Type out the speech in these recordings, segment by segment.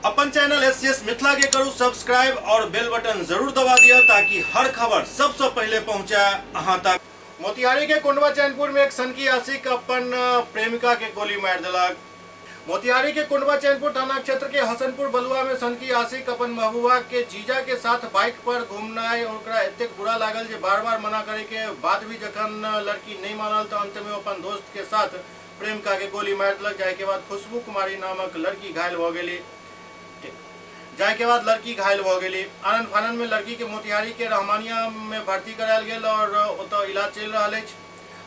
अपन channel SCS Mithila के करू सब्सक्राइब और बेल बटन जरूर दबा दिया ताकि हर खबर सबसे पहले पहुंचे अहां तक। मोतिहारी के कुंडवा चैनपुर में एक सनकी आशिक अपन प्रेमिका के गोली मार देलक। मोतिहारी के कुंडवा चैनपुर थाना क्षेत्र के हसनपुर बलुआ में सनकी आशिक अपन महबूबा के जीजा के साथ बाइक पर घूमनाइ ओकरा एतेक बुरा लागल जे बार बार मना करे के बाद भी जखन लड़की नहीं मानल तो अंत में अपन दोस्त के साथ प्रेमिका के गोली मार देलक, जाहि के बाद खुशबू कुमारी नामक लड़की घायल भ गेली। जाहि के बाद लड़की घायल भ गेली। आनन फानन में लड़की के मोतिहारी के रहमानिया में भर्ती करायल गेल और ओतऽ इलाज चलि रहल अछि।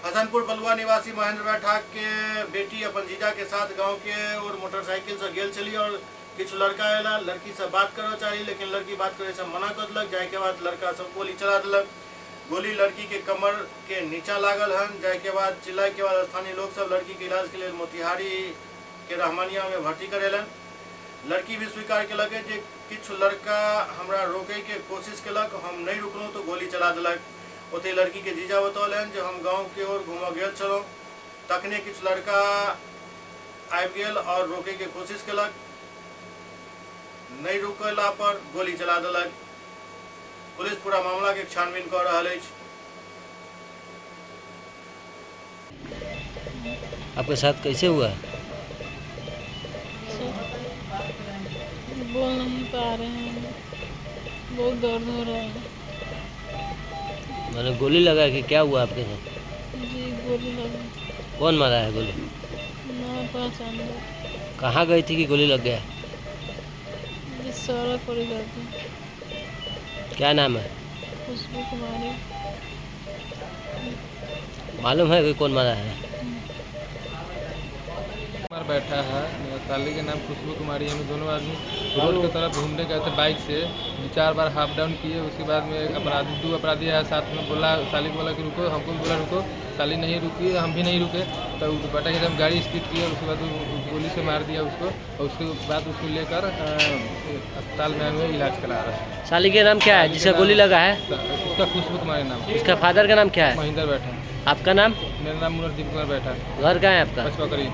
हसनपुर बलुआ निवासी महेंद्र बैठा के बेटी अपन जीजा के साथ गांव के और मोटरसाइकिल से गेल छली और किछु लड़का अयला, लड़की से बात करऽ चाही लेकिन लड़की बात करे से मना कर देलक, जाहि के बाद लड़का सब गोली चला देलक। गोली लड़की के कमर के नीचा लागल हन, जाहि के बाद चिल्लाय के बाद स्थानीय लोग सब लड़की के इलाज के लेल मोतिहारी के रहमानिया में भर्ती करेलन। लड़की भी स्वीकार केलक जे किछु लड़का हमरा रोके के कोशिश केलक, हम नहीं रुकलहुँ तो गोली चला देलक। ओतहि लड़की के जीजा बतौलनि जे हम गाँव के ओर घूमऽ गेल छलहुँ, तखने किछु लड़का आबि गेल और रोके के कोशिश केलक, नहीं रुकला पर गोली चला देलक। पुलिस पूरा मामला के छानबीन कऽ रहल अछि। आपके साथ कैसे हुआ? बोल नहीं पा रहे हैं, बहुत दर्द हो रहा है। मैंने गोली लगा कि क्या हुआ आपके साथ? जी गोली लगा। कौन मारा है गोली? ना पहचान। कहाँ गई थी कि गोली लग गया? जी सड़क पर गए थे। क्या नाम है? खुशबू कुमारी। मालूम है कि कौन मारा है? कुमार बैठा है, मेरा साली के नाम खुशबू कुमारी। हम दोनों आदमी रोड की तरफ घूमने गए थे बाइक से, 2-4 बार हाफ डाउन किए। उसके बाद में एक अपराधी, 2 अपराधी आया साथ में, बोला साली को बोला कि रुको, हमको भी बोला रुको, साली नहीं रुकी, हम भी नहीं रुके। तो बेटा के हम गाड़ी स्पीड किए, उसके बाद गोली से मार दिया उसको और उसके बाद उसको लेकर अस्पताल में आए हुए इलाज करा रहे हैं। साली के नाम क्या है जिसका गोली लगा है? उसका खुशबू कुमारी नाम। उसका फादर का नाम क्या है? महेंद्र बैठा। आपका नाम? मेरा नाम मुनरदीप कुमार बैठा। घर कहाँ है आपका? पचपकड़ी।